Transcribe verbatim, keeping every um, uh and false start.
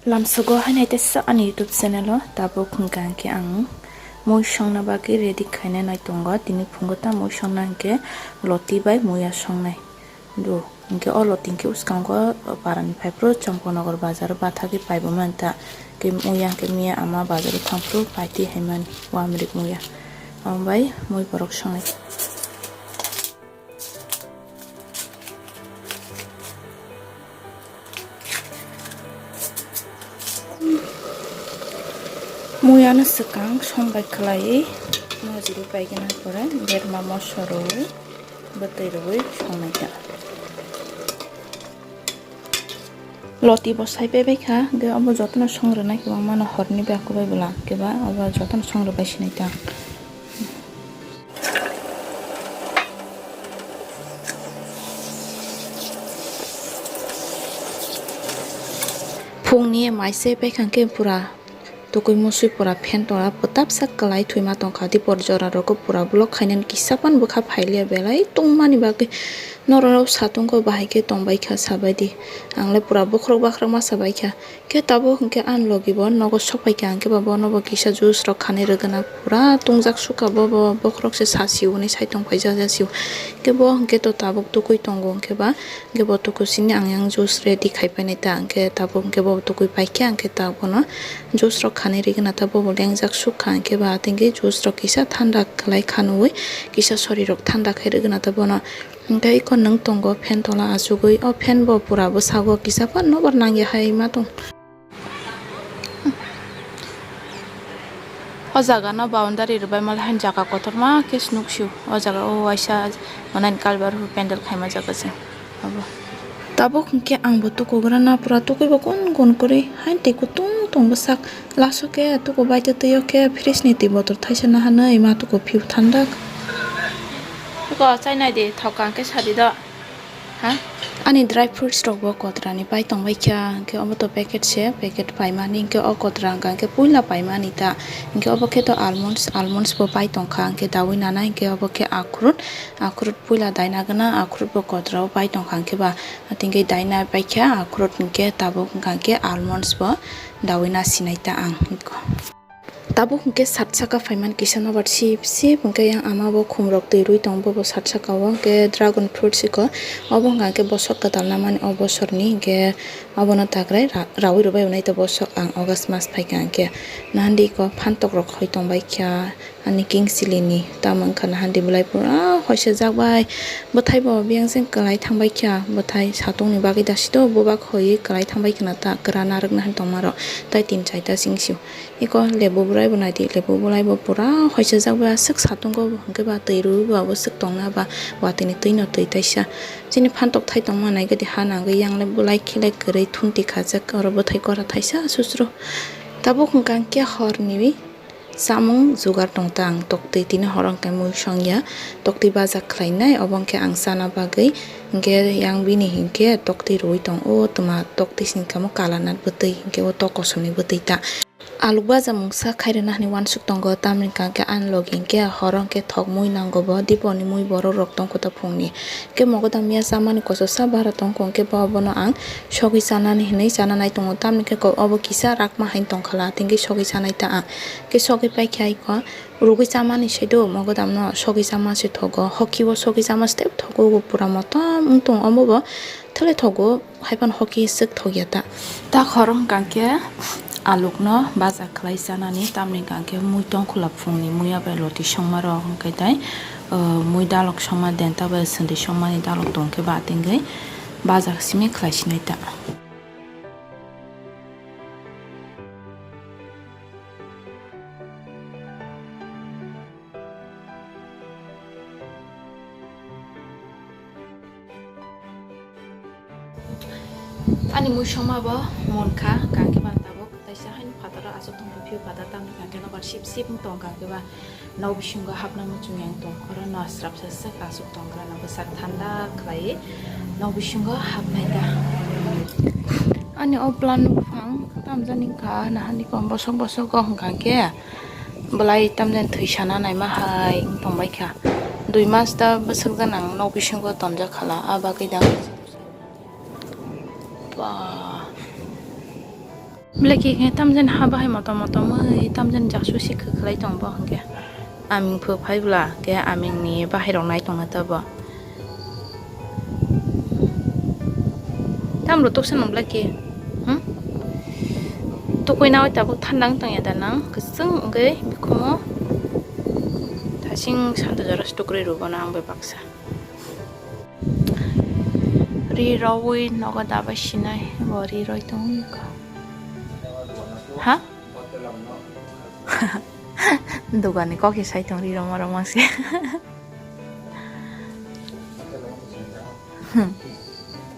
Lamsogo hai naitesa ani YouTube channel o tabuk hwnkha hwnkhe ang mui songna bagwi ready khaina nai tongo. Tini phungo ta mui songna hwnkhe loti bai muya songnai. Do hwnkhe o loti hwnkhe uskango parani phaiphuru Champaknagar bazar o bathagwi paibo manta. Hwnkhe muya hwnkhe miya ama bazar o thangphuru paitwi haimani wamrik muya. Omo bai mui borok songnai. Mui ano swkang song bai khwlaiwi mojri paigwna pore berma moso rwui bwtwi rwui songnai ta. Loti bo sai pai bai kha, hwnkhe obo jotono song rwnai kwbangma no horni bai kubui bwla khe ba obo jotono song rwbai sinai ta. Phungni mai se paikha khe pura tukui musui pura phen tora bwtapsa kwlai thwima tongkha. Dipor jora rogo pura block khainani kisa phano bwkha phailiya belai tongmani bagwi norok satungo bahai khe tongbaikha sabaidi. Angle pura bokhorok bakhorok ma sabaikha. Khe tabuk hwnkhe ani logi bo nogo sokphaikha, hwnkhe ba bono bo kisa juice rok khanwi rwgwna pura tungjak sukha, bo bo bokhorok se sasi hwnwi sai tongphai jak jak sio. Khe bo hwnkhe to tabuk tukui tongo, hwnkhe ba hwnkhe bo tukui sini ang yang juice ready khai painai ta, hwnkhe tabuk hwnkhe bo tukui paikha, hwnkhe ta bono juice rok khanwi rwgwna ta bo bo lengjak sukha, hwnkhe ba tei juice rok kisa thanda khlai khanwi kisa sori rok thanda khai rwgwna ta bono. Hwnkhe iko nwng tongo fan tola achugwi, o fan bo pura bwsago kisa phano nobar nangya hai ma tong. O jaga no boundary rwbai mal hain jaga kotorma khe se nuksio. O jaga o waisa manani kalbar pandal khaima jaga se. Abo. Tabuk hwnkhe ang bo tukugrana pura tukui bo gon gon kwrwi hain tei kutung tong bwsak. Laso khe tuku bai twi twi o khe fridge ni twi bottle thaisa nahanwi ma tuku phiu thandak. Tuku chai nai di, thok kang khe sadi do. Ha? Ani dry fruits rok bo kotra ni pai tong bai kha, hwnkhe obo to packet se, packet paimani, hwnkhe o kotra hwnkha hwnkhe puila paimani ta, hwnkhe obo khe to almonds, almonds bo pai tong kha, hwnkhe daui nana, hwnkhe obo khe akhurut, akhurut puila daina gana, akhurut bo kotra o pai tong kha, hwnkhe ba, hwnkhe daina pai kha, akhurut hwnkhe tabuk hwnkha hwnkhe almonds bo daui na sinai ta ang. Tabuk hwnkhe sat saka phaimani kisa nobar sip sip hwnkhe yang ama bo khum rok twi rwi tong bobo sat saka o hwnkhe dragon fruit siko obo hwnkha hwnkhe bosok kwtal namani o bosorni hwnkhe obono takrai ra-, raui rwbai unai to bosok ang August mas phaikha hwnkhe nahandi iko phantok rok hoi tong bai kha ani king silini tamo wngkha nahandi belai pura hoisajak bai bwthai bo biyang se kwlai thang bai kha bwthai satung ni bagwi dasi to bubak hoi kwlai thang bai khna ta kwra narwk nahani tongma rok tai tin chaita sing sio. Iko lebu bwlai bo naidi, lebu bwlai bo pura hoisajak bai aswk satungo, hwnkhe ba twi rwui bo abo swk tongna ba watwi ni twi no twi taisa. Chini phantok thai tongma nai gadi ha nangwi yang le bwlai khilai kwrwi thunti khajak, oro bwthai kora thaisa susru. Tabuk hwnkha hwnkhe hor ni chamung jugar tong ta ang toktwi tini horo hwnkhe mui songya toktwi baja khlainai, obo hwnkhe ang chana bagwi hwnkhe yang bini hinkhe toktwi rwui tong o twma toktwi sini kamo kalanat bwtwi hwnkhe o tok kosom ni bwtwi ta. Aluk baja mungsa khairwna hwnwi uansuk tongo, tamni hwnkha khe ani logi hwnkhe horo hwnkhe thok mui nango bo, diponi mui borok rok tongkho ta phungni. Hwnkhe mogodam ya chamani kososa bara tongkho, hwnkhe bo obono ang sogwi chanani hwnwi chana nai tongo, tamni hwnkhe obo kisa rakma hai tongkha la, tei hwnkhe sogwi chanai ta ang. Hwnkhe sogwi paikha aiko rugwi chamani saido mogodamno sogwi chama se thogo, hoki o sogwi chama se tei thogo, pura motom wng tong omo bo thele thogo. Haiphano hoki swk thokya ta. Ta khorok hwnkha khe alukno baja khlai chanani, tamni hwnkha khe mui tongkhwla phungni muya bai loti songma rok hwnkhe tai, uh, mui dalok songma denta bai swndwi songmani dalok tongkhe ba atwngwi baja simi khlai sinai ta. Ani mui songma bo mon kha, hwnkha khe ba tabuk taisa haino phataro aswk tongkha, phiyo phatar tamni hwnkha khe nobar sip sip wng tong kha, hwnkhe ba nok bisingo hapna muchung yang tong, oro no srapsa swk aswk tong gra, no bwsak thanda khlai nok bisingo hapnai ta. Ani o plant buphang tamjani wngkha, nahani kom bosok bosok o hwnkha khe. Belai tamjani thwi sana naima hai wng tongbai kha. Dui mas da bwswk gana ang nok bisingo tonjak khala, a bagwi da. Ba. Belai khe khe tamjani ha bahai motom motom oi, tamjani jaksu si kwkhlai tong bo hwnkhe. Aming phu phai bwla khe aming ni bahai rok nai tong na ta bo. Tam rw toksa nang belai khe. Hmm? Tukui na oi tabuk thanda wng tong ya da nang? Kwchwng wngwi bikhumu. Thasing santa jora se tukrui rw bo na ang bai baksa. Ri rwi nogo dabai sinai, bo ri rwi tong kha. Ha? Dogani kok se sai tong ri rwma rwma se.